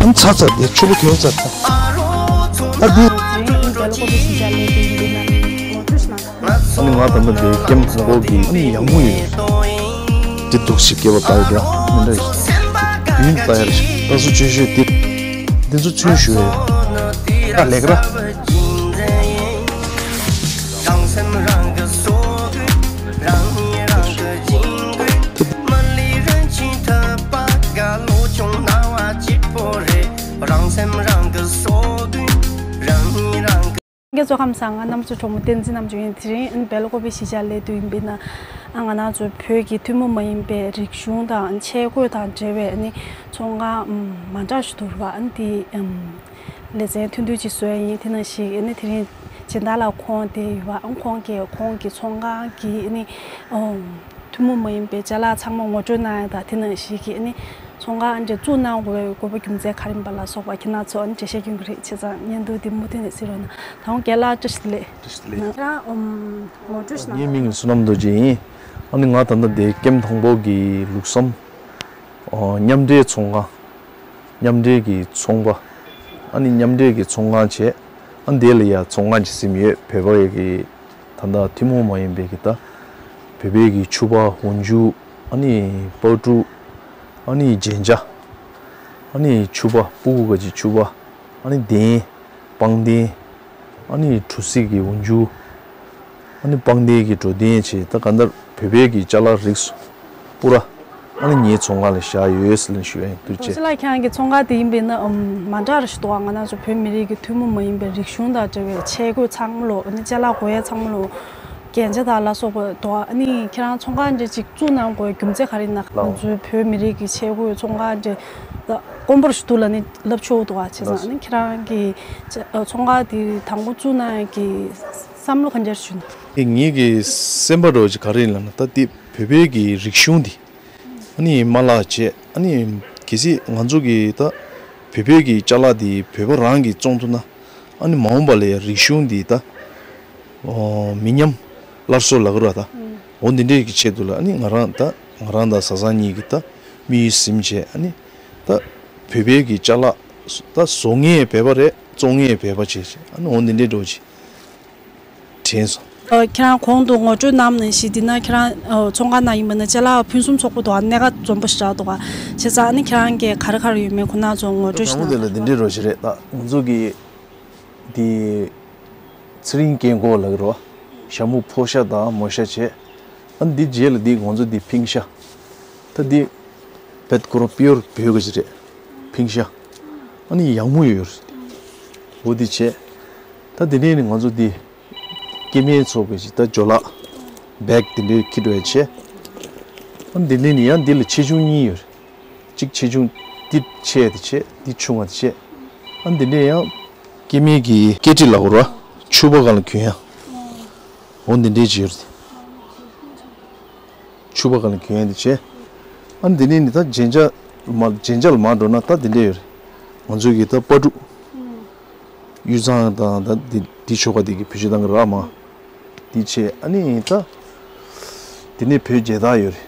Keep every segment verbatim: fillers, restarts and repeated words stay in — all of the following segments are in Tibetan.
ཨ་ནི་ཚར་ཚར་དེ་ཕྱུ་པ་གྱོན་ཚར་ཚར། ཨ་འདི། ཨ་ནི་ང་ད་ལྟ་འདི་ཀེམ་ཐང་པོ་གི་ཨ་ནི་ཡག་མོ་ཡོད། འདི་འདུག་ཞིག་སྐྱེས་པ་ལྟ་ཡོད་འདྲ་མི་འདྲ་ཞིག་ཡིན་ལྟ་ཡར་ཞིག་ད་སུ་ཆོས་ཞུས་ཏེ། འདི་ཚོ་ཚུན་ཞུ་ཡོད། ཨ་ལེགས་ར། རང་སེམས་རང་གི་སྲོག་རྒོད། རང་ཉིད་རང་གི་འཇིང་རྒོད། མི་ལུས་རིན་ཆེན་ཐོབ་པ་དགའ། བློ་ཆུང་སྣང་བ་སྐྱིད་པོ་རེད། རང་སེམས་རང་གི་སྲོག་རྒོད། རང་ཉིད་རང་གི། ལྷན་རྒྱས་ཚོ་ཁམས་བཟང་། ང་རྣམ་ཚོ་གྲོགས་མོ་བསྟན་འཛིན་རྣམ་དཔྱོད་ཡིན། དེ་རིང་ཨ་ནི་སྦེལ་ཀོབ་པའི་གཞིས་ཆགས་སླེབས་དུས་ཡིན་པས་ན། ཨ་ང་རང་ཚོ་བོད་ཀྱི་ཐུན་མོང་མ་ཡིན་པའི་རིག་གཞུང་དང་ཆས་གོས་དང་འབྲེལ་བའི་ཨ་ནི་ཚོང་ཁང་ཨམ་མ་འདྲ་ཞིག་འདུག་ར། ཨ་ནི་དེ་ཨམ་ལེ་ཚན་ཐུང་ཐུང་ཅིག་བཟོས་ཡིན། དེ་ནང་བཞིན་ཨ་ནི་དེ་རིང་སྦྱིན་བདག་ལགས་ཁོང་དེ་ཡོད་པ། ཨ་ཁོང་གིས་ཁོང་གི་ཚོང་ཁང་གི་ཨ་ནི་ཨོ་ཐུན་མོང་མ་ཡིན་པའི་ཅ་ལག་ཚང་མ་ངོ་སྤྲོད་གནང་ཡ་དང་། དེ་ནང་བཞིན་གྱི་ཨ་ནི་ཚོང་ཁང་ཨ་འདྲ་བཙུགས་གནང་དགོས་པའི་དགོས་པ་རྒྱུ་མཚན་ག་རེ་ཡིན་པ་ལ་སོགས་པ་ཁྱེད་རང་ཚོ་ཨ་ནི་འགྲེལ་བཤད་སྐྱོན་གྱི་རེད། བྱས་ཙང་བརྙན་ཐུང་འདི་མུ་མཐུད་ནས་གཟིགས་རོགས་གནང་། ད་རུང་རྒན་ལགས་བཀྲ་ཤིས་བདེ་ལེགས། བཀྲ་ཤིས་བདེ་ལེགས། ཁྱེད་རང་ཨམ་ངོ་སྤྲོད་ཞུ་ན། ངའི་མིང་བསོད་ནམས་རྡོ་རྗེ་ཡིན། ཨ་ནི་ང་ད་ལྟ་འདི་ཀེམ་ཐང་པོ་གི་ལུགས་བསམ་ཨོ་མཉམ་འབྲེལ་ཚོང་ཁང་། མཉམ་འབྲེལ་གྱི་ཚོང་པ། ཨ་ནི་མཉམ་འབྲེལ་གྱི་ཚོང་ཁང་བྱས། ཨ་ནི་དེ་ལ་ཡ་ཚོང་ཁང་ཅིག་ཟིན་ཡོད། བོད་པ་ཡི་གི་ད་ལྟ་ཐུན་མོང་མ་ཡིན་པའི་གི་ད་བོད་པའི་གི་ཕྱུ་པ། འོག་འཇུག་ཨ་ནི་པར་ཕྲུག་ཨ་ནི་རྒྱན་ཆ། ཨ་ནི་ཕྱུ་པ་ཕྲུ་གུ་ག་ཅིག་ཕྱུ་པ། ཨ་ནི་གདན། པང་གདན། ཨ་ནི་གྲུ་གཟིངས་ཀྱི་འོག་འཇུག་ཨ་ནི་པང་གདན་གྱི་གྲུ་གདན་བྱས། ད་གང་ལྟར་བོད་པའི་གི་ཅ་ལག་རིགས་སུ་པུ་ར་ཨ་ནི་ངའི་ཚོང་ཁང་ལ་བཞག་ཡོད་ཟེར་ལན་ཞུ་ཡ་ཡིན། ཐུགས་རྗེ་ཆེ། ལགས། ཁྱེད་རང་གི་ཚོང་ཁང་དེ་ཡིན་པས་ན་ཨམ་མ་འདྲ་ར་ཞིག་འདུག་ཨ། ང་རང་ཚོ་བོད་མི་རིགས་ཀྱི་ཐུན་མོང་མ་ཡིན་པའི་རིག་གཞུང་དང་འབྲེལ་བའི་ཆས་གོས་ཚང་མ་ལོ། ཨ་ནི་ཅ་ལག་དགོས་ཡ་ཚང་མ་ལོ། རྒྱན་ཆ་དང་ལ་སོགས་པ་འདུག་ཨ། ཨ་ནི་ཁྱེད་རང་ཚོང་ཁང་འདྲ་ཅིག་བཙུགས་གནང་དགོས་རྒྱུ་མཚན་ག་རེ་ཡིན་ན། ལགས། ང་ཚོའི་བོད་མི་རིགས་ཀྱི་ཆས་གོས་ཚོང་ཁང་འདྲ་དཀོན་པོ་ར་ཞིག་འདུག་ལབ་ནི་ལབ་ཆོག་འདུག་ཨ། བྱས་ཙང་ཨ་ནི་ཁྱེད་རང་གི་ཚོང་ཁང་དེ་དང་པོ་བཙུགས་གནང་ཡ་གི་བསམ་བློ་ག་འདྲ་ཞིག་བྱུང་། ངེད་ཀྱི་སེམས་པ་འདྲ་བོ་ཅིག་ག་རེ་ཡིན་ལབ་ན། ད་འདི་བོད་པའི་གི་རིག་གཞུང་འདི་ཨ་ནི་མ་བརླག་བྱས། ཨ་ནི་གལ་སྲིད་ང་ཚོ་གི་ད་བོད་པའི་གི་ཅ་ལག་འདི་བོད་པ་རང་གིས་བཙོང་ཐུབ་ན། ཨ་ནི་མ་འོངས་པ་ལ་ཡ་རིག་གཞུང་འདི་ད་ཨོ་མི་ཉམས་སླར་གསོ་ལབ་ཀྱི་རེད་པ། ད་འོ་འདི་འདྲའི་གི་ཆེད་དུ་ལ་ཨ་ནི་ང་རང་ད་ང་རང་དང་བཟའ་ཚང་གཉིས་ཀྱིས་ད་དམིགས་ཡུལ་ཟིན་བྱས། ཨ་ནི་ད་བོད་པའི་གི་ཅ་ལག་ད་བཟོ་མཁན་བོད་པ་རེད། བཙོང་མཁན་བོད་པ་བྱས་བྱས། ཨ་ནི་འོ་འདི་འདྲའི་འདྲ་བོ་ཅིག་དྲན་སོང་། ཨ་ཁྱེད་རང་གོང་དུ་ངོ་སྤྲོད་གནང་ནང་བཞིན་འདི་ན་ཁྱེད་རང་ཨ་ཚོང་ཁང་ནང་ཡིན་པ་ན་ཅ་ལག་ཕུན་སུམ་ཚོགས་པོ་འདུག་ག་གནད་འགག་འཛོམས་པོ་ཞེ་དྲག་འདུག་ག་བྱས་ཙང་ཨ་ནི་ཁྱེད་རང་གིས་ག་རེ་ག་རེ་ཡོད་མེད་ཁོ་ན་ཚོ་ངོ་སྤྲོད་ཞུ་དང་པོ་ན། དེ་ལ་འདི་འདྲའི་རོ་ཞིག་རེད། ད་ང་ཚོ་གི་དེ་ཚེ་རིང་རྒན་གོག་ལབ་ཀྱི་རེད་པ། ཞྭ་མོ་ཕོ་ཤ་དང་མོ་ཤ་བྱས། ཨ་ནི་འདི་རྗེས་ལ་འདི་ང་ཚོ་འདི་ཕིང་ཤ། ད་འདི་བེད་ཁོ་རང་པིའུར་བོད་གི་ཅིག་རེད། ཕིང་ཤ། ཨ་ནི་ཡག་མོ་ཡོད་རེད། འོ་འདི་བྱས། ད་འདི་ནས་ནི་ང་ཚོ་འདི་སྐྱེ་དམན་ཚོ་གི་ཅིག་ད་ཇོ་ལགས་བེག་དེ་འདྲའི་འཁྱེར་འགྲོ་ཡ་བྱས། ཨ་ནི་འདི་ནས་ནི་ཡང་འདི་ལ་ཆེ་ཆུང་གཉིས་ཡོད་རེད། གཅིག་ཆེ་ཆུང་། འདི་ཆེ་བ་དེ་བྱས། འདི་ཆུང་བ་དེ་བྱས། ཨ་འདི་འདྲས་ཡང་སྐྱེ་དམན་གྱི་སྐེ་དཀྲིས་ལབ་དགོས་རེད་པ། ཕྱུ་པ་སྒང་ལ་གྱོན་ཡ། འོ་འདི་འདྲས་ཅིག་ཡོད་རེད། ཕྱུ་པ་སྒང་ལ་གྱོན་ཡ་དེ་བྱས། ཨ་འདི་ནས་ནི་ད་རྒྱན་ཆ་མ་རྒྱན་ཆ་ལ་མར་འགྲོ་ན་ད་འདི་འདྲས་ཡོད་རེད། ང་ཚོའི་གི་ད་པར་ཕྲུག་གཡུ་ཚང་དང་ད་འདི་འདི་ཆོ་ག་འདི་གི་བེད་སྤྱོད་གཏང་གི་རེད་པ་མ། འདི་བྱས། ཨ་ནི་ད་འདི་ནས་བོད་རྒྱལ་དར་ཡོད་རེད།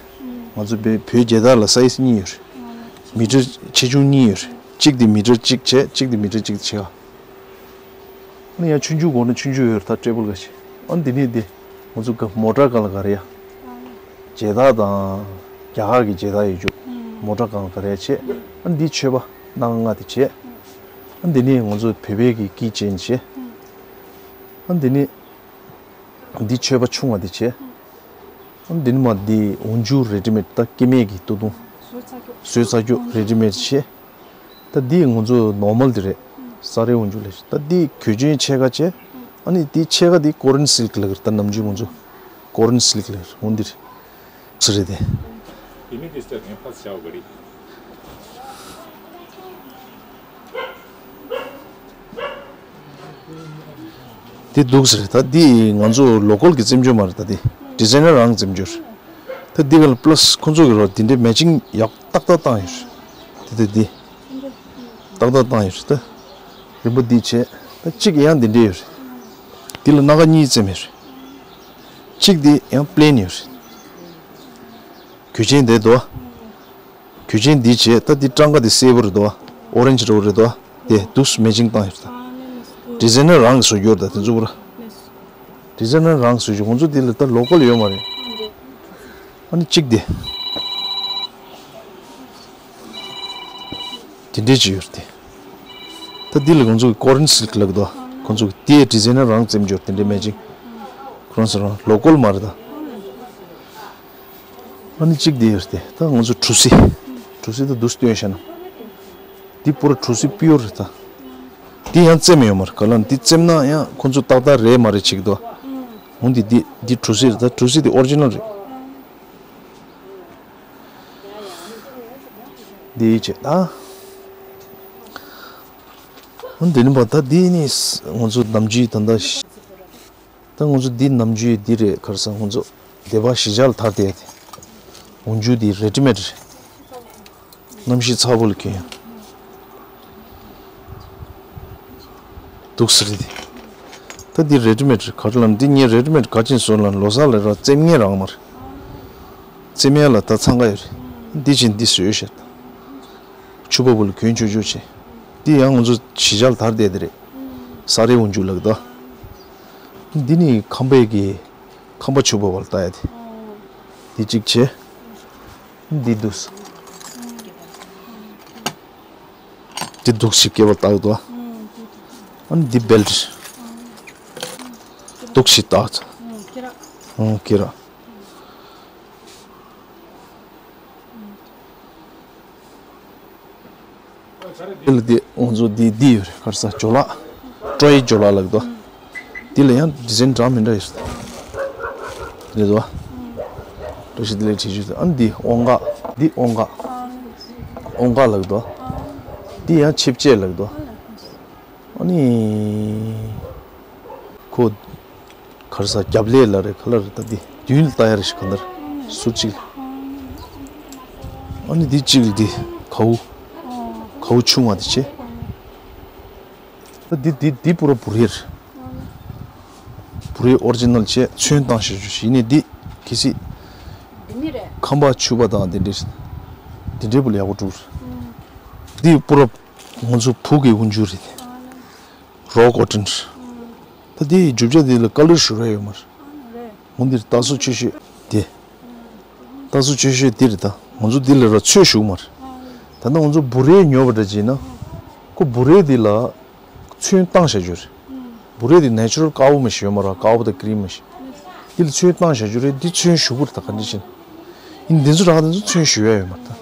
ང་ཚོ་བོད་བོད་རྒྱལ་དར་ལ་སའི་ཛི་གཉིས་ཡོད་རེད། མི་ཊར་ཆེ་ཆུང་གཉིས་ཡོད་རེད། གཅིག་དེ་མི་ཊར་གཅིག་བྱས། གཅིག་དེ་མི་ཊར་གཅིག་བྱས། ཨ་ནི་ཡང་ཆུང་ཆུང་དགོས་ན་ཆུང་ཆུང་ཡོད་རེད། ད་ཊེ་བལ་ག་ཞིག་ཨ་ནི་འདི་ནས་འདི་ང་ཚོ་ག་མོ་ཊ་སྒང་ལ་ག་རེ་ཡ། རྒྱལ་དར་དང་རྒྱ་གར་གྱི་རྒྱལ་དར་ཡོད་རྒྱུ། མོ་ཊ་སྒང་ལ་ག་རེ་ཡ་བྱས། ཨ་ནི་འདི་མཆོད་པ་སྣ་ལྔ་དེ་བྱས། ཨ་ནི་འདི་ནས་ང་ཚོ་བོད་པའི་གི་ཀི་ཅེན་བྱས། ཨ་ནི་འདི་ནས། འདི་མཆོད་པ་ཆུང་བ་འདི་བྱས། འདི་ནི་མ་འདི་འོག་འཇུག་རེ་ཌི་མེཌ། ད་སྐྱེ་དམན་གྱི་སྟོད་ཐུང་། བཟོས་ཚར་རྒྱུ་རེ་ཌི་མེཌ་བྱས། ད་འདི་ང་ཚོ་ནོར་མལ་འདི་རེད། ས་རའི་འོག་འཇུག་ལས། ད་འདི་གོས་ཆེན་ཕྱེད་ཀ་བྱས། ཨ་ནི་འདི་ཕྱེད་ཀ་འདི་ཀོ་རིན་སིལཀ་ལབ་ཀྱི་རེད། ད་ནམ་རྒྱུན་ང་ཚོ་ཀོ་རིན་སིལཀ་ལབ་ཀྱི་རེད། འོ་འདི་རེད། ཚི་རེད་དེ། དེ་ནི་དེ་སྟབས་ངན་ཕར་བཞག་པ་རེད། དེ་འདུག་ཟེར། ད་འདི་ང་ཚོ་ལོ་ཀལ་གྱི་རྩེད་འཇོ་མ་རེད། ད་འདི་ཌི་ཛའི་ནར་རང་རྩེད་འཇོ་རེད། ད་འདི་ག་ལ་པ་ལ་སི་ཁོང་ཚོ་གི་རོ་འདི་འདྲའི་མེ་ཅིང་ཡག་ཏག་ཏག་བཏང་ཡོད་རེད། དེ་དེ་འདི་ཏག་ཏག་བཏང་ཡོད་རེད། ད་རིམ་པ་འདི་བྱས། ད་གཅིག་ཡང་འདི་འདྲའི་ཡོད་རེད། འདི་ལ་སྣ་ཁ་གཉིས་རྩེ་མེད་རེད། གཅིག་འདི་ཡང་པི་ལེན་ཡོད་རེད། གོས་ཆེན་དེ་དོ། གོས་ཆེན་འདི་བྱས། ད་འདི་སྤྲང་ཀ་དེ་སེར་པོ་རེད་དོ། ཨོ་རེན་ཇི་རོ་རེད་དོ། དེ་དུས་མེ་ཅིང་བཏང་ཡོད་ད། ཌི་ཛའི་ནར་རང་གིས་བཟོ་རྒྱུ་རེད་ད་དེ་ཚོ་པུ་ར། ཌི་ཛའི་ནར་རང་གིས་བཟོ་རྒྱུ་ཁོང་ཚོ་དེ་ལ་ད་ལོ་ཀལ་ཡོད་མ་རེད། ཨ་ནི་གཅིག་དེ། དེ་འདྲས་ཅིག་ཡོད་རེད་དེ། ད་འདི་ལ་ཁོང་ཚོ་གི་ཀོ་རིན་སིལཀ་ལབ་དོ། ཁོང་ཚོ་གི་དེའི་ཌི་ཛའི་ནར་རང་བཙེམས་རྒྱུ་རེད་དེ་འདྲས་མེ་ཅིང་། ཁོ་རང་ཚོ་རང་ལོ་ཀལ་མ་རེད་ད། ཨ་ནི་གཅིག་དེ་ཡོད་རེད་དེ། ད་ང་ཚོ་གྲུ་གཟིངས། གྲུ་གཟིངས་ད་འདུག་སྟོན་བྱས་ན། འདི་པུ་ར་གྲུ་གཟིངས་པིའུར་རེད་ད། འདི་ཡང་བཙེམས་ཡོད་མ་རེད་ག་ལ་འདི་བཙེམས་ན་ཡང་ཁོང་ཚོ་ཏག་ཏག་རེད་མ་རེད་ཅིག་དོ། འོ་འདི་འདི་འདི་གྲུ་གཟིངས་རེད་ད་གྲུ་གཟིངས་འདི་ཨོ་རི་ཇི་ནལ་རེད། འདི་བྱས་ད། འོ་འདི་ནི་བ་ད་འདི་ནི་ང་ཚོ་ནམ་རྒྱུན་ད་ལྟ། ད་ང་ཚོ་འདི་ནམ་རྒྱུན་འདི་རེད་ག་རེ་ཟེར་ང་ཚོ་སྡེ་པ་གཞིས་ཆགས་ལ་དར་བསྡད་དེ། འོག་འཇུག་འདི་རེ་ཌི་མེཌ་རེད། གནམ་གཤིས་ཚ་པོ་ལ་གྱོན་ཡ། འདུག་སེ་རེད་དེ། ད་འདི་རེ་ཌི་མེཌ་རེད་ག་རེ་ལབ་ན་འདི་ངས་རེ་ཌི་མེཌ་ག་ཅིན་བཟོ་ལབ་ན་ལོ་གསར་ལ་ར་བཙེམ་མཁན་རང་མ་རེད། བཙེམ་ཡ་ལ་ད་འཚང་ཁ་ཡོད་རེད། འདི་བྱིན་འདི་བཟོས་ཤག་ཕྱུ་པ་བུ་ལ་གྱོན་ཆོག་ཆོག་བྱས། འདི་ཡང་ང་ཚོ་གཞིས་ཆགས་ལ་དར་བསྡད་དེ་རེད། ས་རའི་འོག་འཇུག་ལབ་ཀྱི་འདུག་འདི་ནི་ཁམས་པའི་གི་ཁམས་པ་ཕྱུ་པ་བ་ལ་ལྟ་ཡ་དེ། འདི་གཅིག་བྱས། འདི་འདུག་འདི་འདུག་ཞིག་སྐེ་བ་ལྟ་ཡ་འདུག་ཨ་ནི་འདི་བེལ་ཊི། འདུག་ཞིག་ལྟ་ཚ། ཨང་ཀི་ར། འདི་ལ་འདི་ང་ཚོ་འདི་འདི་ཡོད་རེད་ག་རེ་ཟ་ཇོ་ལགས། སྤྲོ་ཡི་ཇོ་ལགས་ལབ་ཀྱི་འདུག་འདི་ལ་ཡང་ཌི་ཛའིན་འདྲ་མི་འདྲ་ཡོད་རེད། འདི་འདུག་བཀྲ་ཤིས་བདེ་ལེགས་བྲིས་རྒྱུ་དེ་ཨ་ནི་འདི་ཨོང་ག་འདི་ཨོང་ག་ཨོང་ག་ལབ་ཀྱི་འདུག་འདི་ཡང་ཆིབས་རྐྱལ་ལབ་ཀྱི་འདུག་ཨ་ནི། ཁོ། ག་རེ་ཟ་རྒྱབ་ལས་ལ་རེད་ག་ལ་རེད་ད་འདི་མདུན་ལ་ལྟ་ཡ་རེད་ཤི་ག་འདར། ཟུར་གཅིག་ལ། ཨ་ནི་འདི་གཅིག་ལ་འདི་གའུ། གའུ་ཆུང་བ་འདི་བྱས། ད་འདི་འདི་འདི་པུ་ར་བུ་རེ་རེད། བུ་རེ་ཨོ་རི་ཇི་ནལ་བྱས་ཚོན་བཏང་བཞག་རྒྱུ་ཞིག་ཡིན་ནའི་འདི་གལ་སྲིད། ཁམས་པ་ཕྱུ་པ་དང་འདི་འདྲས། འདི་འདྲས་པོ་ལ་ཡག་པོ་འགྲུབ། འདི་པུ་ར། ང་ཚོ་བུ་གི་འོག་འཇུག་རེད། རོག་ཨོ་ཊན། ད་དེ་ཡི་རྒྱུ་ཆ་དེ་ལ་ཀ་ལར་ཞུ་ར་ཡོད་མ་རེད། འོ་འདིར་ལྟ་སོ་ཆེ་ཤོས་དེ། ལྟ་སོ་ཆེ་ཤོས་དེ་རེད་ད། ང་ཚོ་འདི་ལ་ར་ཚོས་ཞུགས་མ་རེད། ད་ནི་ང་ཚོ་བུ་རའི་ཉོ་བ་འདྲ་བྱས་ན། ཁོ་བུ་རའི་དེ་ལ་ཚོན་བཏང་བཞག་རྒྱུ་རེད། བུ་རའི་དེ་ནེ་ཆུ་རལ་ཀའོ་མ་ཞིག་ཡོད་མ་རེད། ཀའོ་དང་ཀི་རིམ་མ་ཞིག་འདི་ལ་ཚོན་བཏང་བཞག་རྒྱུ་རེད། འདི་ཚོན་ཞུགས་པ་རེད་ད་ག་འདྲ་བྱས་ན། ཡིན་འདི་ཚོ་རག་འདི་ཚོ་ཚོན་ཞུགས་ཡ་ཡོད་མ་རེད་ད།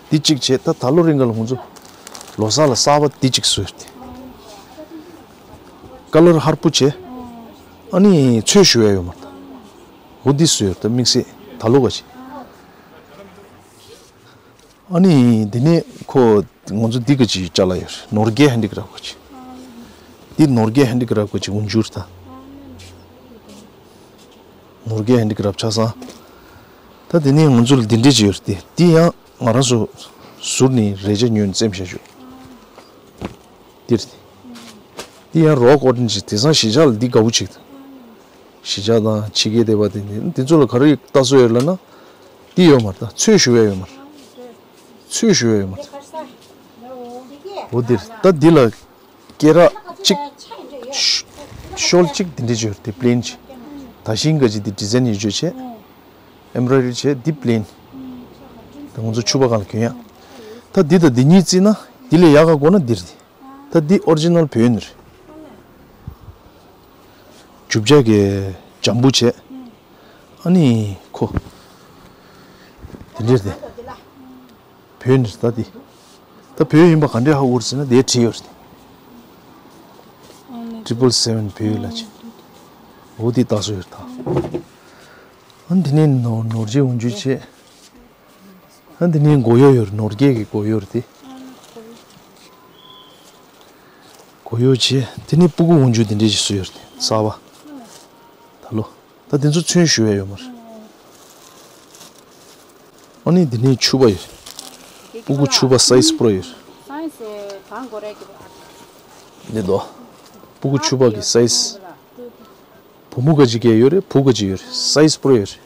འདི་གཅིག་བྱས་ད་ད་ལོ་རིང་ག་ལ་ང་ཚོ་ལོ་གསར་ལ་གསར་པ་འདི་གཅིག་བཟོས་ཏེ། ཀ་ལར་ཧར་པོ་བྱས། ཨ་ནི་ཚོས་ཞུ་ཡ་ཡོད་མ་རེད། འོ་འདི་བཟོས་ཡོད་ད་དམིགས་བསལ་ད་ལོ་ག་ཅིག་ཨ་ནི་འདི་ནས་ཁོ་ང་ཚོ་འདི་ག་ཅིག་ཅ་ལག་ཡོད་རེད། ནོར་རྒྱས་ཧན་ཌི་ཀ་རབ་ག་ཅིག་འདི་ནོར་རྒྱས་ཧན་ཌི་ཀ་རབ་ག་ཅིག་འོག་འཇུག་རེད་ད། ནོར་རྒྱས་ཧན་ཌི་ཀ་རབ་ཆ་ཚང་། ད་དེ་ནས་ང་ཚོ་ལ་འདི་འདྲས་ཅིག་ཡོད་རེད་དེ། འདི་ཡང་ང་རང་ཚོ་ཟུར་ནས་རས་ཆ་ཉོས་ནས་བཙེམས་བཞག་རྒྱུ། འདི་རེད་དེ། འདི་ཡང་རོག་ཨོ་ཊན་ཅིག་དེང་སང་གཞིས་ཆགས་ལ་འདི་དགའ་པོ་ཅིག་དང་། གཞིས་ཆགས་དང་ཕྱི་རྒྱལ་སྡེ་བ་དེ་འདི་འདི་ཚོ་ལ་ག་རེ་ལྟ་སྲོལ་ཡོད་ལབ་ན། འདི་ཡོད་མ་རེད་ད་ཚོས་ཞུ་ཡ་ཡོད་མ་རེད། ཚོས་ཞུ་ཡ་ཡོད་མ་རེད། འོ་འདི་རེད་ད་འདི་ལ། སྐེ་རགས་གཅིག་ཤོ་ཤོལ་གཅིག་དེ་འདྲས་ཅིག་ཡོད་རེད་དེ་པི་ལེན་ཅིག་ད་ཤིང་ག་ཅིག་དེ་ཌི་ཛའིན་ཡོད་ཅོ་བྱས། ཨེམ་བྷོ་རོ་ཌི་རི་བྱས་དེ་པི་ལེན། ད་ང་ཚོ་ཕྱུ་པ་སྒང་ལ་གྱོན་ཡ། ད་འདི་དང་འདི་གཉིས་བརྩིས་ན་འདི་ལས་ཡག་ག་དགོས་ན་འདི་རེད། ད་འདི་ཨོ་རི་ཇི་ནལ་བོད་ཡིན་རེད། རྒྱུ་ཆ་གི་འཇམ་པོ་བྱས། ཨ་ནི་ཁོ། དེ་འདྲས་རེད། བོད་ནས་ད་དེ། ད་བོད་ཡིན་པ་ག་འདྲས་ཧ་གོ་རེད་ཟེར་ན་དེ་བྲིས་ཡོད་རེད། ཏྲི་པལ་སེ་ཝན་བོད་ཡིག་ལ་ཅིག་འོ་དེ་ལྟ་སྲོལ་ཡོད་ད། ཨ་འདི་ནས་ནོར་ནོར་རྗེས་འོང་རྒྱུ་བྱས། ཨ་འདི་ནས་མགོ་གཡོག་ཡོད་རེད། ནོར་རྒྱས་ཀྱི་མགོ་གཡོག་རེད་དེ། མགོ་གཡོག་བྱས་དེ་ནས་སྤུ་གུ་འོང་རྒྱུ་དེ་འདྲས་ཅིག་བཟོས་ཡོད་རེད་དེ་གསར་པ། ད་ལོ། ད་དེ་ཚོ་ཚོན་ཞུ་ཡ་ཡོད་མ་རེད། ཨ་ནི་འདི་ནས་ཕྱུ་པ་ཡོད། སྤུ་གུ་ཕྱུ་པ་སའི་ཛི་པུ་ར་ཡོད། འདི་དོ། སྤུ་གུ་ཕྱུ་པ་གི་སའི་ཛི། བུ་མོ་ག་ཅིག་གས་ཡོད་རེད། བུ་ག་ཅིག་ཡོད་རེད། སའི་ཛི་པུ་ར་ཡོད་རེད།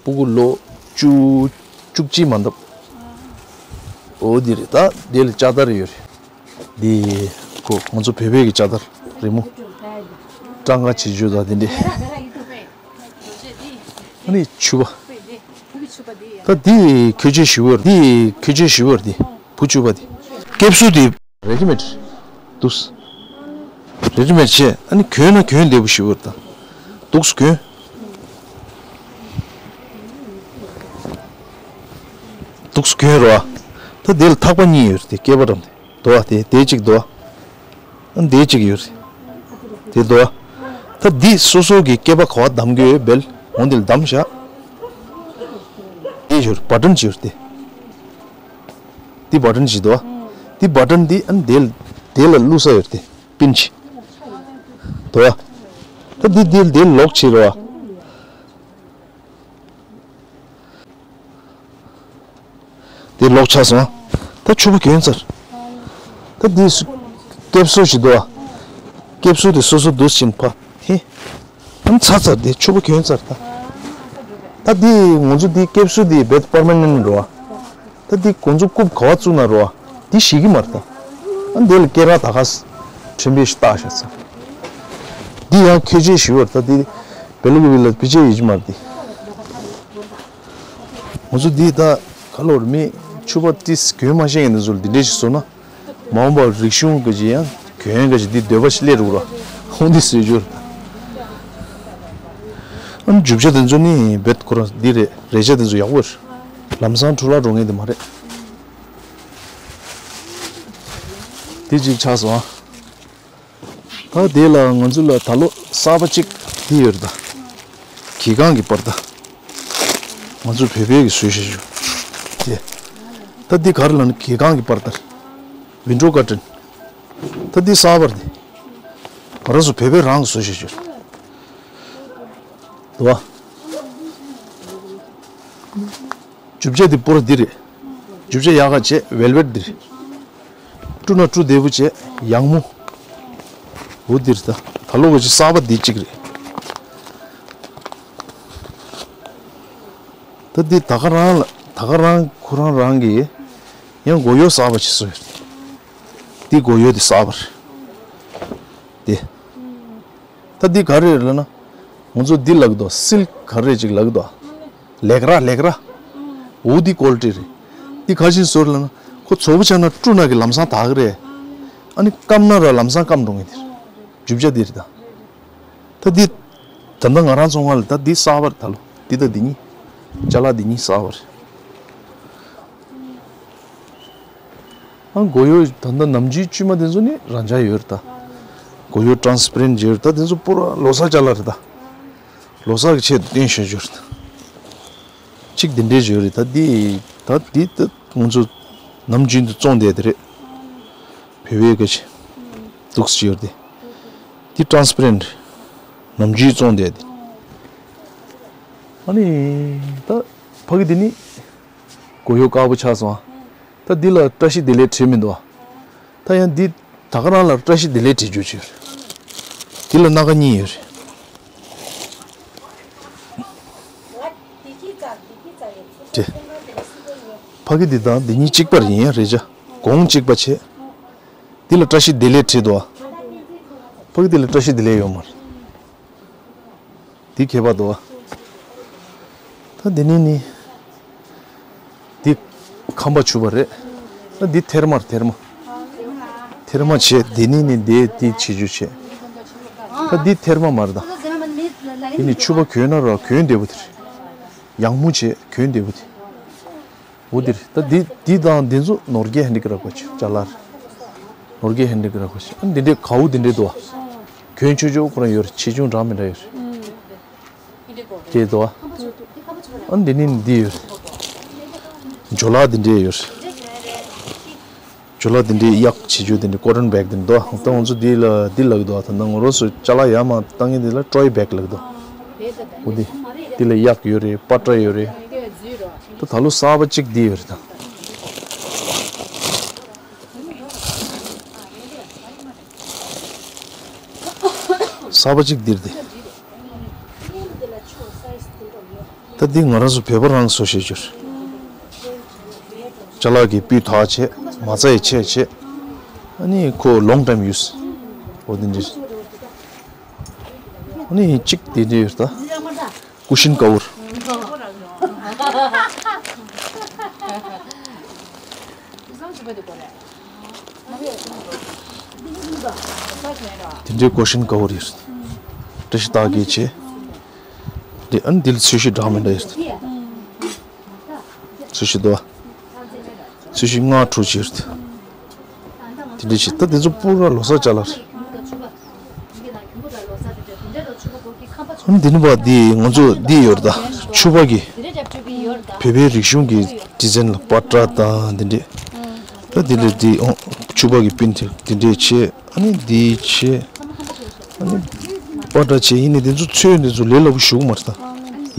སྤུ་གུ་ལོ་བཅུ། བཅུ་གཅིག་མ་འདབ། འོ་འདི་རེད། ད་འདི་ལ་ལྕགས་དར་ཡོད་རེད། འདི་ཁོ་ང་ཚོ་བོད་པའི་གི་ལྕགས་དར་རི་མོ། སྤྲང་ཀ་བྱེད་རྒྱུ་དང་དེ་འདྲས། ཨ་ནི་ཕྱུ་པ། ད་འདི་ཁྱོད་ཆོས་ཞུ་བར་འདི་ཁྱོད་ཆོས་ཞུ་བར་འདི་བུ་ཕྱུ་པ་འདི། སྐེབས་སུ་འདི་རེ་ཌི་མེད་འདུག་རེ་ཌི་མེད་བྱས། ཨ་ནི་གྱོན་ན་གྱོན་བདེ་པོ་ཞུ་བར་ད། འདུག་སུ་གྱོན། འདུག་སུ་གྱོན་རོ། ད་འདི་ལ་ཐག་པ་གཉིས་ཡོད་རེད་དེ། སྐེད་པ་འགྲམ་དེ། དོ་བ་དེ་དེ་གཅིག་དོ་བ། ཨ་དེ་གཅིག་ཡོད་རེད། དེ་དོ་བ། ད་འདི་སོ་སོ་གི་སྐེད་པ་ག་བ་བསྡམ་གི་ཡོད་བེལ་འོ་འདི་ལ་བསྡམ་བཞག་དེ་ཡོད་རེད། བ་ཊན་ཅིག་ཡོད་རེད་དེ། འདི་བ་ཊན་ཅིག་དོ་བ། འདི་བ་ཊན་འདི་ཨ་དེ་ལ་དེ་ལ་བླུག་ས་ཡོད་རེད་དེ། པིན་ཅིག་དོ་བ། ད་འདི་འདི་འདི་ལོག་བྱེད་རོ། དེ་ལོག་ཆགས་སོང་། ད་ཕྱུ་པ་གྱོན་ཚར། ད་འདི་སུ་སྐེབས་སུ་ཞིག་འདུག་ཨ། སྐེབས་སུ་དེ་སོ་སོ་འདུག་ཕྱིན་ཕ། ཧེ། ཨམ་ཚ་ཚར་དེ་ཕྱུ་པ་གྱོན་ཚར་ད། ད་འདི་ང་ཚོ་འདི་སྐེབས་སུ་དེ་བེད་པར་མ་ནན་འགྲོ་ཨ། ད་འདི་ཁོང་ཚོ་རྐུབ་ག་བ་བཙུགས་ན་རོ། འདི་ཞིག་གི་མར་ད། ཨ་འདི་ལ་སྐེ་རགས་ད་ག་ས་ཁྲིམས་དཔེ་ཞིག་བཏགས་ཤག་ས། འདི་ཡང་ཁྱོད་ཆོས་ཞུ་བར་ད་འདི་བེ་ལུག་བི་ལ་པི་ཅེ་ཡིད་ཀྱི་མར་འདི། ང་ཚོ་འདི་ད་ག་ལོར་མི་ཕྱུ་པ་ཏིས་གྱོན་མ་ཤེས་མཁན་འདི་ཚོ་ལ་འདི་འདྲས་ཞིག་བཟོ་ན། མ་འོངས་པར་རིག་གཞུང་གི་ཅི་ཡང་གྱོན་གི་ཅི་འདི་འདོད་པ་ཞིག་སླེབས་རུག་ར། ཧོང་འདི་བཟོས་རྒྱུར། ཨ་ནི་རྒྱུ་ཆ་དེ་ཚོ་ནི་བེད་ཁོ་རང་འདི་རེད། རས་ཆ་དེ་ཚོ་ཡག་པོ་རེད། ལམ་སང་འཕྲོ་བརླག་འགྲོ་མཁན་དེ་མ་རེད། དེ་གཅིག་ཆགས་སོང་ཨ། ད་དེ་ལ་ང་ཚོ་ལ་ད་ལོ་གསར་པ་གཅིག་དེ་ཡོད་རེད་ད། གྱི་གང་གི་པར་ད། ང་ཚོ་བོད་པའི་གི་བཟོས་བཞག་རྒྱུ། དེ། ད་འདི་ག་རེ་ལབ་ན་གྱི་གང་གི་པར་ད། ཝིན་ཌོ་ཀར་ཊན། ད་འདི་གསར་པར་འདི། ང་རང་ཚོ་བོད་པའི་རང་གི་བཟོས་བཞག་རྒྱུ། འདུག་བ། རྒྱུ་ཆ་འདི་པུ་ར་འདི་རེད། རྒྱུ་ཆ་ཡག་ག་བྱས་ཝེལ་ཝེཊ་འདི་རེད། བཀྲུ་ན་བཀྲུ་བདེ་པོ་བྱས་ཡང་མོ། འོ་འདི་རེད་ད། ད་ལོ་ག་ཅི་གསར་པ་འདི་གཅིག་རེད། ད་འདི་ད་ག་རང་ལ་ད་ག་རང་ཁོ་རང་རང་གི་ཡང་མགོ་ཡོ་གསར་པ་ཅིག་བཟོས་ཡོད་རེད། འདི་མགོ་ཡོ་འདི་གསར་པ་རེད། འདི། ད་འདི་ག་རེ་རེད་ལབ་ན། ང་ཚོ་འདི་ལབ་ཀྱི་འདུག་སིལ་ག་རེ་ཅིག་ལབ་ཀྱི་འདུག་ལེགས་ར་ལེགས་ར། འོ་འདི་ཀོ་ལི་ཊི་རེད། འདི་ག་བཞིན་བཟོས་ལབ་ན། ཁོ་ཚོ་བོ་ཆགས་ན་བཀྲུ་ན་གི་ལམ་སང་དག་གི་རེད། ཨ་ནི་སྐམ་ན་ར་ལམ་སང་སྐམ་འགྲོ་ངེས་འདིར། རྒྱུ་ཆ་འདི་རེད་ད། ད་འདི། ད་ལྟ་ང་རང་ཚོ་ང་ལ་ད་འདི་གསར་པ་རེད་ད་ལོ། འདི་ད་འདི་གཉིས། ཅ་ལག་འདི་གཉིས་གསར་པ་རེད། ཨ་མགོ་ཡོ་ད་ལྟ་ནམ་རྒྱུན་དཀྱུས་མ་དེ་ཚོ་ནི་རང་འཇགས་ཡོད་རེད་ད། མགོ་ཡོ་ཊ་རན་སི་པེ་རེན་ཊི་ཡོད་རེད་ད། དེ་ཚོ་པུ་ར་ལོ་གསར་ཅ་ལག་རེད་ད། ལོ་གསར་གྱི་ཆེད་དུ་བསྟན་བཞག་རྒྱུ་རེད་ད། གཅིག་འདི་འདྲས་ཡོད་རེད་ད། འདི་ད་འདི་ད་ང་ཚོ་ནམ་རྒྱུན་དུ་བཙོང་བསྡད་དེ་རེད། བོད་པའི་སྐད་ཆ་འདུག་སེ་ཡོད་རེད་དེ། འདི་ཊ་རན་སི་པེ་རེན་ཊི་ནམ་རྒྱུན་བཙོང་བསྡད་དེ། ཨ་ནི་ད་ཕ་གི་འདི་ནི། མགོ་ཡོ་དཀར་པོ་ཆགས་སོང་ཨ། ད་འདི་ལ་བཀྲ་ཤིས་བདེ་ལེགས་བྲིས་མི་འདུག་ཨ། ད་ཡང་འདི་ད་ག་རང་ལ་བཀྲ་ཤིས་བདེ་ལེགས་བྲིས་རྒྱུ་ཅིག་ཡོད་རེད། འདི་ལ་སྣ་ཁ་གཉིས་ཡོད་རེད། བྲིས། ཕ་གི་འདི་དང་འདི་གཉིས་གཅིག་པ་རེད། ཡིན་ཡང་རེད་ཅ། གོང་གཅིག་པ་བྱས། འདི་ལ་བཀྲ་ཤིས་བདེ་ལེགས་བྲིས་འདུག་ཨ། ཕ་གི་འདི་ལ་བཀྲ་ཤིས་བདེ་ལེགས་ཡོད་མ་རེད། འདི་ཁྱད་པར་འདུག་ཨ། ད་འདི་ནི་ནི། འདི་ཁམས་པ་ཕྱུ་པ་རེད། ད་འདི་ཐེར་མ་རེད་ཐེར་མ། ཐེར་མ་བྱས་འདི་ནི་ནི་འདི་འདི་བྱེད་རྒྱུ་བྱས། ད་འདི་ཐེར་མ་མ་རེད་ད། འདི་ནི་ཕྱུ་པ་གྱོན་ན་ར་གྱོན་བདེ་པོ་དེ་རེད། ཡང་མོ་བྱས་གྱོན་བདེ་པོ་དེ། འོ་འདིར་ད་འདི་འདི་དང་འདི་ཚོ་ནོར་རྒྱས་ཧན་ཌི་ཀ་རབ་གོ་ཆུ་ཅ་ལར། ནོར་རྒྱས་ཧན་ཌི་ཀ་རབ་གོ་ཆུ་ཨ་འདི་འདྲའི་གའུ་འདི་འདྲའི་འདུག་བ། གྱོན་ཆོག་ཆོག་ཁོ་རང་ཡོད་རེད། ཆེ་ཆུང་འདྲ་མི་འདྲ་ཡོད་རེད། དེ་འདུག་བ། ཨ་འདི་ནི་འདི་ཡོད་རེད། ཇོ་ལ་འདི་འདྲའི་ཡོད་རེད། ཇོ་ལ་འདི་འདྲའི་གཡག་ཆེ་ཆུང་འདི་འདྲའི་ཀོ་ཊོན་བེག་འདི་འདུག་ད་ང་ཚོ་འདི་ལ་འདི་ལབ་ཀྱི་འདུག་ད་ང་རང་ཚོ་ཅ་ལག་ཡར་མར་བཏང་མཁན་འདི་ལ་ཊོའི་བེག་ལབ་ཀྱི་འདུག་འོ་འདི་འདི་ལ་གཡག་ཡོད་རེད། པ་ཏྲ་ཡོད་རེད། ད་ད་ལོ་གསར་པ་གཅིག་འདི་ཡོད་རེད་ད། གསར་པ་གཅིག་འདིར་འདི། ད་འདི་ང་རང་ཚོ་བོད་པ་རང་བཟོ་ཤེས་རྒྱུར། ཅ་ལག་གི་སྤུས་དག་བྱས། མ་རྩ་ཡི་ཆས་བྱས། ཨ་ནི་ཁོ་long time use འོ་དེ་འདྲ། ཨ་ནི་གཅིག་དེ་འདྲ་ཡོད་ད། ཀུ་ཤིན་ཀ་བུར། དེ་འདྲའི་ཀུ་ཤིན་ཀ་བུར་ཡོད། བཀྲ་ཤིས་རྟགས་བརྒྱད་བྱས། དེ་ཨ་ནི་འདི་ལ་ཚོས་གཞི་འདྲ་མི་འདྲ་ཡོད། ཚོས་གཞི་དོ། ཚོས་གཞི་ལྔ་དྲུག་ཅིག་ཡོད། དེ་འདྲ་ཞིག་ད་དེ་ཚོ་པུ་ར་ལོ་གསར་ཅ་ལག་རེད། ཨ་ནི་འདི་ནི་བ་འདི་ང་ཚོ་འདི་ཡོད་རེད་ད། ཕྱུ་པ་གི་བོད་པའི་རིག་གཞུང་གི་ཌི་ཛའིན་ལ་པ་ཏྲ་དང་འདི་འདྲས། ད་འདི་འདྲས་འདི་ཨོ་ཕྱུ་པ་གི་པིན་དེ་འདི་འདྲས་བྱས། ཨ་ནི་འདི་བྱས། ཨ་ནི་པ་ཏྲ་བྱས། ཡིན་ནའི་འདི་ཚོ་ཚོས་འདི་ཚོ་ལས་སླ་པོ་ཞིག་མ་རེད་ད།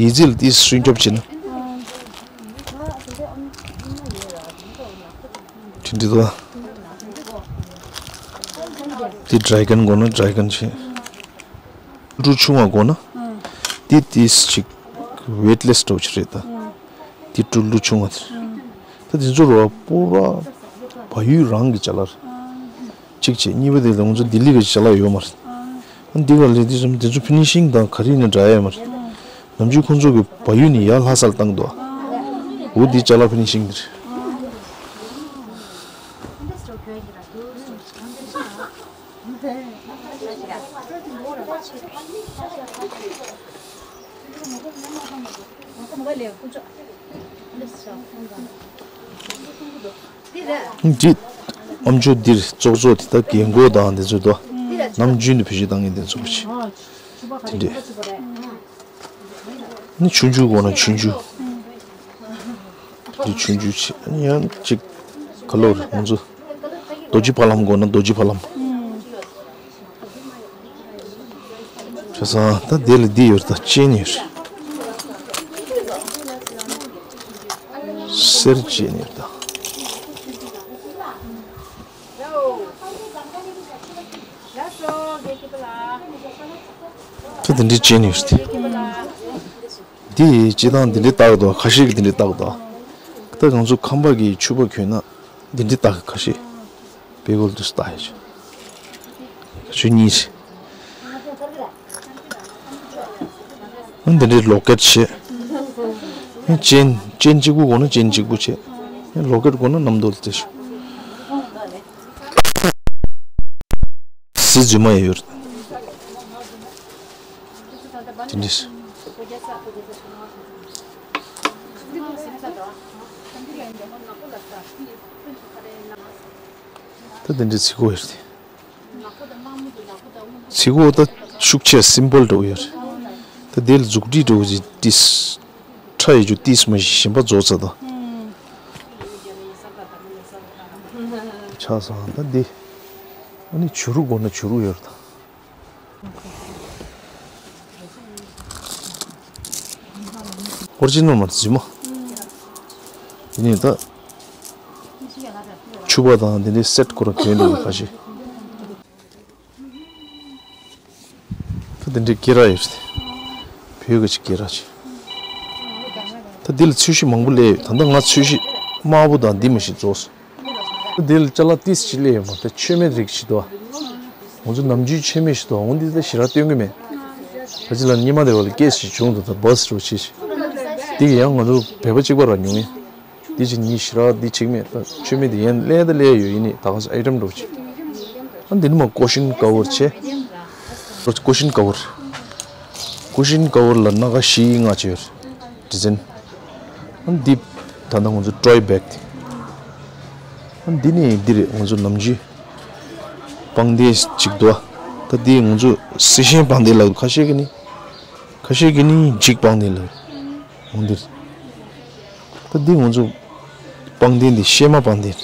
ཡིག་རྩིས་ལ་ཏིས་སྲུང་སྐྱོབ་བྱས་ན། དེ་འདྲ་འདུག་དེ་ཌི་རེ་གོན་དགོས་ན་ཌི་རེ་གོན་བྱས། ཀྲུ་ཆུང་བ་དགོས་ན། དེ་ཏིས་ཅིག་ཝེ་ཊི་ལེ་སི་འདྲ་བོ་ཅིག་རེད་ད། དེ་ཀྲུ་ལུ་ཆུང་བ་དེ་རེད། ད་དེ་ཚོ་རོ་པོ་ར་བལ་ཡུལ་རང་གི་ཅ་ལག་རེད། གཅིག་བྱས། གཉིས་པ་དེ་ལ་ང་ཚོ་ལྡི་ལི་གི་ཅ་ལག་ཡོད་མ་རེད། འདི་ག་ལས་དེ་ཚོ་དེ་ཚོ་ཕི་ནི་ཤིང་དང་ག་རེ་ནས་འདྲ་ཡ་ཡོད་མ་རེད། ནམ་རྒྱུན་ཁོང་ཚོ་གི་བལ་ཡུལ་ནས་ཡར་ལྷ་སར་བཏང་འདུག་འོ་འདི་ཅ་ལག་ཕི་ནི་ཤིང་འདི་རེད། འདི་ཨ་མཆོག་འདིར་ཙོག་ཙོག་དེ་ད་རྒན་གོག་དང་དེ་ཚོ་དོ། ནམ་རྒྱུན་དུ་བེད་སྤྱོད་བཏང་མཁན་དེ་ཚོ་གི་དེ་འདྲས། ནི་ཆུང་ཆུང་དགོས་ན་ཆུང་ཆུང་། འདི་ཆུང་ཆུང་བྱས། ཡང་གཅིག་ག་ལོར་ང་ཚོ་རྡོ་རྗེ་ཕ་ལམ་དགོས་ན་རྡོ་རྗེ་ཕ་ལམ། བྱས་ཙང་ད་དེ་ལ་འདི་ཡོད་ད། ཅེན་ཡོད། གསེར་ཅེན་ཡོད་ད། ད་དེ་འདྲའི་ཅེན་ཡོད་དེ། འདི་སྤྱིར་བཏང་འདི་འདྲའི་བཏགས་འདུག་ཁ་ཤས་ཀྱིས་འདི་འདྲའི་བཏགས་འདུག་ད་ང་ཚོ་ཁམས་པ་གི་ཕྱུ་པ་གྱོན་ན་འདི་འདྲའི་བཏགས། ཁ་ཤས་བེ་གོལ་དུ་བཏགས་ཡོད། ཁ་ཤས་གཉིས། འདི་འདྲའི་ལོ་ཀེཊ་བྱས། ཅེན་ཅེན་གཅིག་པུ་དགོས་ན་ཅེན་གཅིག་པུ་བྱས། ལོ་ཀེཊ་དགོས་ན་གནམ་རྡོལ་དེ་བྱས། གཟི་རྫུན་མ་ཡང་ཡོད་རེད། དེ་འདྲས། ད་དེ་འདྲས་ཚིག་གོ་ཡོད་རེད། ཚིག་གོ་ད་ཤུགས་ཆེ་སིམ་པལ་འདྲ་བོ་ཡོད་རེད། ད་དེ་ལ་མཛུབ་དཀྲིས་འདྲ་བོ་ཅིག་ཏིས། ཁྲ་ཡི་ཆུ་ཏིས་མ་ཞིག་གཞན་པ་རྫོགས་ཚར་ད། ཆགས་སོང་ད་འདི། ཨ་ནི་བྱུ་རུ་དགོས་ན་བྱུ་རུ་ཡོད་རེད་ད། ཨོ་རི་ཇི་ནལ་མ་རེད་རྫུན་མ། འདི་ནི་ད། ཕྱུ་པ་དང་འདི་འདྲའི་སེ་ཊི་ཁོ་རང་གྱོན་འདུག་ཁ་ཤས། ད་དེ་འདྲའི་སྐེ་རགས་ཡོད་རེད། བོད་ཀྱི་ཅིག་སྐེ་རགས་ཅིག་ད་འདི་ལ་ཚོས་གཞི་མང་པོ་སླེབས་ཡོད། ད་ལྟ་ང་ཚོས་གཞི་དམར་པོ་དང་འདི་མ་ཞིག་རྫོགས་སོང་། ད་འདི་ལ་ཅ་ལག་ཏིས་ཅིག་སླེབས་ཡོད་མ་རེད། མཆོད་མེ་རིགས་ཤིག་འདུག་ང་ཚོ་ནམ་རྒྱུན་མཆོད་མེ་ཞིག་འདུག་འོ་འདི་ད་ཞེ་དྲག་སྟོན་གྱི་མེད། ད་ཅི་ལ་ཉི་མ་དེ་བ་ལ་སྐད་ཞིག་བྱུང་འདུག་ད་བཱས་རོ་ཆེ་ཞིག་འདི་ཡང་ང་ཚོ་བོད་པ་གཅིག་པ་ར་ཉུང་ངེ། འདི་ཅིག་ཉིད་ཞེ་དྲག་འདི་བྱེད་ཀྱི་མེད། ད་མཆོད་མེ་འདི་ཡན་ལས་ད་ལས་ཡོད། ཡིན་ནི་ད་ག་ས་ཨའི་ཊེམ་འགྲོ་ཅིག་ཨ་འདི་ནི་མ་ཀོ་ཤིན་ཀ་བོར་བྱས། ཀོ་ཤིན་ཀ་བོར། ཀོ་ཤིན་ཀ་བོར་ལ་སྣ་ཁ་བཞི་ལྔ་ཅིག་ཡོད་རེད། ཌི་ཛའིན། ཨ་འདི་ད་ལྟ་ང་ཚོ་ཊོའི་བེག་དེ། ཨ་འདི་ནི་འདི་རེད། ང་ཚོ་ནམ་རྒྱུན་པང་གདན་ཅིག་འདུག་ད་འདི་ང་ཚོ་སི་ཤན་པང་གདན་ལ་ཁ་ཤས་ཀྱི་ནི། ཁ་ཤས་ཀྱི་ནི་འཇིགས་པང་གདན་ལ། འོ་འདིར། ད་འདི་ང་ཚོ་པང་གདན་འདི་གཤེད་མ་པང་གདན།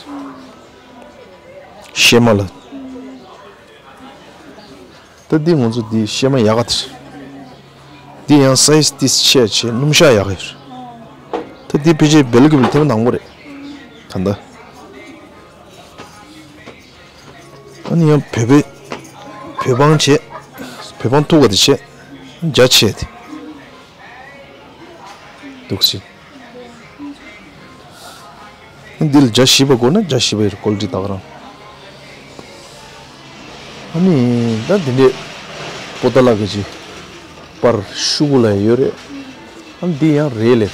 གཤེད་མ་ལ། ད་འདི་ང་ཚོ་འདི་གཤེད་མ་ཡག་ག་དེ། འདི་ཡང་སའི་ཛི་ཏིས་ཆེ་ཆེ་སྣུམ་ཤ་ཡག་ཡོད། ད་འདི་ཕལ་ཆེར་བེལ་ཀི་བིལ་ཐེངས་མ་དང་པོ་རེད། ད་ལྟ། ཨ་ནི་ཡང་བོད་པའི་བོད་པང་བྱས། བོད་པང་ཐུག་པ་དེ་བྱས། རྒྱ་ཆེ་དེ། འདུག་སེ། འདི་ལ་རྒྱ་བཞི་པ་དགོས་ན་རྒྱ་བཞི་པ་ཡོད་རེད། ཀོ་ལི་ཊི་ད་ག་རང་། ཨ་ནི་ད་འདི་འདྲས་པོ་ཏ་ལ་གི་ཅི་པར་ཤུ་གུ་ལ་ཡོད་རེད། ཨ་ནི་འདི་ཡང་རེད་ལེ།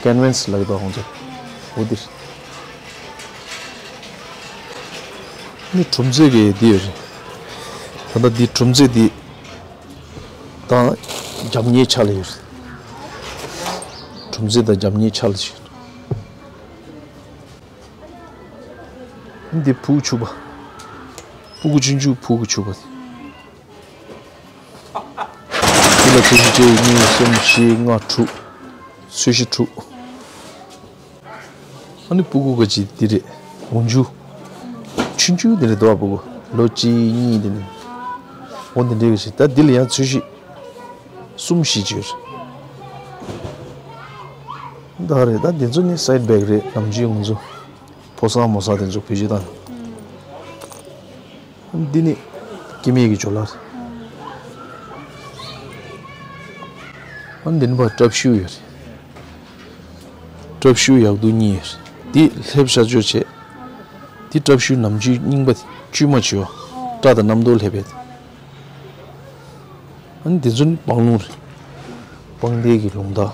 ཀན་ཝེན་སི་ལ་གི་དོ་ཧོང་ཚོ་འོ་འདི་རེད། ནི་གྲུམ་ཚོད་ཀྱི་འདི་ཡོད་རེད། ད་ལྟ་འདི་གྲུམ་ཚོད་འདི་དང་རྒྱབ་གཉིས་ཆ་ལ་ཡོད་རེད། གྲུམ་ཚོད་དང་རྒྱབ་གཉིས་ཆ་ལ་ཞིག་འདི་ཕྲུ་གུ་ཕྱུ་པ། ཕྲུ་གུ་ཆུང་ཆུང་ཕྲུ་གུ་ཕྱུ་པ། འདི་ལ་ཚོས་གཞི་གཅིག་གཉིས་གསུམ་བཞི་ལྔ་དྲུག་ཚོས་གཞི་དྲུག་ཨ་ནི་ཕྲུ་གུ་ག་ཅི་འདི་རེད། འོ་ཆུང་ཆུང་འདི་རེད་དོ། ཕྲུ་གུ་ལོ་གཅིག་གཉིས་འདི་རེད། འོ་འདི་འདྲའི་ག་ཅི་ད་འདི་ལ་ཡང་ཚོས་གཞི་གསུམ་བཞི་ཅིག་ཡོད་རེད། ད་རེད་ད་འདི་ཚོ་ནི་སའིད་བེག་རེད། ནམ་རྒྱུན་ང་ཚོ་ཕོ་གསར་མོ་གསར་དེ་ཚོ་བེད་སྤྱོད་བཏང་། འདི་ནི་སྐྱེ་དམན་གྱི་ཇོ་ལ་རེད། འདི་ནི་བ་ཀྲབ་ཤུ་ཡོད་རེད། ཀྲབ་ཤུ་ཡག་སྡུག་གཉིས་ཡོད་རེད། འདི་ལྷེབ་ཤ་ཅོ་བྱས། འདི་ཀྲབ་ཤུ་ནམ་རྒྱུན་རྙིང་པ་དཀྱུས་མ་བྱས་པ། སྐྲ་དང་རྣམ་རྟོག་ལྷེབ་པའི། ཨ་ནི་འདི་ཚོ་ནི་སྤང་ལུང་རེད། སྤང་སྡེ་གི་ལུང་བདག་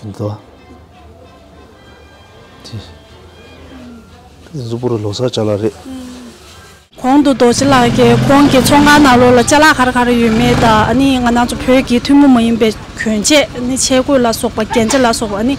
དེ་འདྲ། དེ་དེ་གཟུགས་པོ་རུ་ལོ་གསར་ཅ་ལག་རེད། གོང་དུ་རྡོ་རྗེ་ལགས་ཀྱིས་ཁོང་གི་ཚོང་ཁང་ནང་ལོགས་ལ་ཅ་ལག་ག་རེ་ག་རེ་ཡོད་མེད་དང་། ཨ་ནི་ང་རང་ཚོ་བོད་ཀྱི་ཐུན་མོང་མ་ཡིན་པའི་གྱོན་ཆས། ཨ་ནི་ཆས་གོས་ལ་སོགས་པ། རྒྱན་ཆ་ལ་སོགས་པ། ཨ་ནི་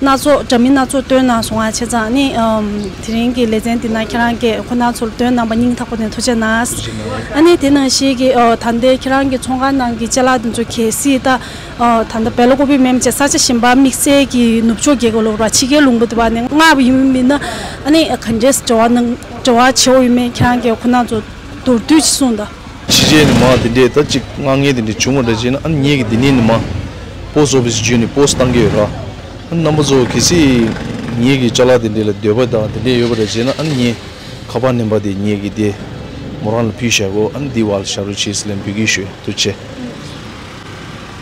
སྣ་ཚོགས་འདྲ་མིན་སྣ་ཚོགས་སྟོན་གནང་སོང་བ། བྱས་ཙང་ཨ་ནི་ཨམ་དེ་རིང་གི་ལེ་ཚན་འདི་ན་ཁྱེད་རང་གིས་ཁོ་ན་ཚོར་སྟོན་གནང་བ་སྙིང་ཐག་པ་ནས་ཐུགས་རྗེ་གནང་། ཨ་ནི་དེ་ནང་བཞིན་གྱི་ཨ་ད་ལྟའི་ཁྱེད་རང་གི་ཚོང་ཁང་ནང་གི་ཅ་ལག་འདི་ཚོ་གལ་སྲིད་ད་ཨ་ད་ལྟ་སྦེལ་ཀོབ་པི་མིན་བྱས་ས་ཆ་གཞན་པ་དམིགས་བསལ་གྱི་ནུབ་ཕྱོགས་རྒྱལ་ཁབ་ལ་ཕྱི་རྒྱལ་ལུང་པ་དུ་བ་ནས་མངགས་པ་ཡིན་མིན་ན། ཨ་ནི་ག་འདྲས་འབྲེལ་བ་གནང་འབྲེལ་བ་བྱེད་འོས་ཡོད་མེད། ཁྱེད་རང་གིས་ཁོ་ན་ཚོ་མདོར་བསྡུས་ཅིག་གསུངས་དང་། ཕྱི་རྒྱལ་ནས་མར་དེ་འདྲས་ད་ཅིག་མངགས་མཁན་དེ་འདྲས་བྱུང་བ་འདྲ་བྱས་ན། ཨ་ནི་ངེད་ཀྱིས་འདི་ནས་ནི་མར་པོ་སི་ཊི་ཨོ་ཕི་སི་བརྒྱུད་ནས་པོ་སི་ཊི་བཏང་གི་ཡོད་ར། ཨ་ནི་རྣམ་པ་ཚོ་གལ་སྲིད་ངེད་ཀྱི་ཅ་ལག་དེ་འདྲས་ལ་འདོད་པ་དང་དེ་འདྲས་ཡོད་པ་འདྲ་བྱས་ན། ཨ་ནི་ངས་ཁ་པར་ནམ་བར་དེ་ངེད་ཀྱིས་དེ་མོ་རང་ལ་ཕུལ་བཞག་གོ། ཨ་ནི་འདི་བར་ལ་ཞབས་བྲོ་བྱེད་ཟེར་ལན་འབུལ་གྱི་ཞུ། ཐུགས་རྗེ་ཆེ།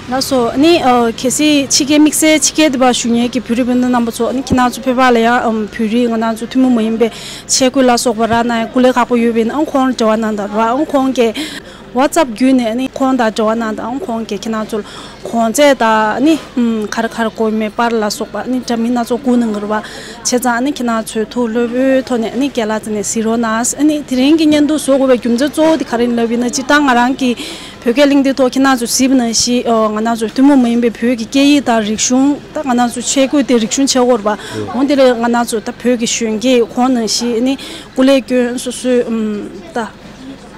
ལགས་སོ། ཨ་ནི་ཨ་གལ་སྲིད་ཕྱི་རྒྱལ་དམིགས་བསལ་ཕྱི་རྒྱལ་དུ་བ་བཞུགས་མཁན་གྱི་བོད་རིགས་སྤུན་ཟླ་རྣམ་པ་ཚོ། ཨ་ནི་ཁྱེད་རང་ཚོ་བོད་པ་ལ་ཡང་ཨམ་བོད་རིགས་ང་རང་ཚོ་ཐུན་མོང་མ་ཡིན་པའི་ཆས་གོས་ལ་སོགས་པ་རག་ན་ཡང་སྐུ་ལས་ཁག་པོ་ཡོད་པ་ཡིན་ན། ཨ་ཁོང་ལ་འབྲེལ་བ་གནང་དང་ར། ཨ་ཁོང་གིས་ཝ་ཙབ་བརྒྱུད་ནས་ཨ་ནི་ཁོང་དང་འབྲེལ་བ་གནང་དང་། ཨ་ཁོང་གིས་ཁྱེད་རང་ཚོ་ལ་གོང་ཚད་དང་ཨ་ནི་ཨམ་ག་རེ་ག་རེ་དགོས་མེད་པར་ལ་སོགས་པ་ཨ་ནི་འདྲ་མིན་སྣ་ཚོགས་བསྐུར་གནང་གི་རེད་པ། བྱས་ཙང་ཨ་ནི་ཁྱེད་རང་ཚོས་ཐུགས་ལྷོད་པོའི་ཐོག་ནས་ཨ་ནི་རྒན་ལགས་རྩ་ནས་གཟིགས་རོགས་གནང་། ཨ་ནི་དེ་རིང་གི་བརྙན་ཐུང་བཟོ་དགོས་པའི་རྒྱུ་མཚན་གཙོ་བོ་དེ་ག་རེ་ཡིན་ལབ་ཡིན་ན། སྤྱིར་བཏང་ང་རང་གི་བོད་སྐད་གླེང་སྟེགས་ཐོག་ཁྱེད་རང་ཚོས་གཟིགས་པ་ནང་བཞིན་ཨོ་ང་རང་ཚོ་ཐུན་མོང་མ་ཡིན་པའི་བོད་ཀྱི་སྐད་ཡིག་དང་རིག་གཞུང་། ད་ང་རང་ཚོ་ཆས་གོས་དེ་རིག་གཞུང་ཆགས་ཡོད་རེད་པ། འོ་དེ་ལས་ང་རང་ཚོ་ད་བོད་ཀྱི་གཞོན་སྐྱེས་ཁོང་ནང་བཞིན་ཨ་ནི་སྐུ་ལས་བསྐྱོན་སོ་སོའི་ཨམ་ད་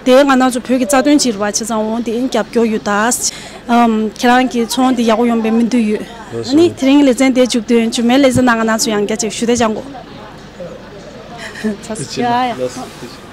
དེ་ང་རང་ཚོ་བོད་ཀྱི་རྩ་དོན་ཅིག་རེད་པ། བྱས་ཙང་འོ་དེ་ཨ་ནི་རྒྱབ་སྐྱོར་ཡོད་ད། ཨམ་ཁྱེད་རང་གི་ཚོང་དེ་ཡག་པོ་ཡོང་པའི་སྨོན་འདུན་ཡོད། ཨ་ནི་དེ་རིང་ལེ་ཚན་དེ་མཇུག་སྡོད། མཇུག་མའི་ལེ་ཚན་ནང་ང་རང་ཚོ་ཡང་བསྐྱར་ཅིག་ཞུ་དེ་སྦྱང་དགོས། ཡ་ཡ།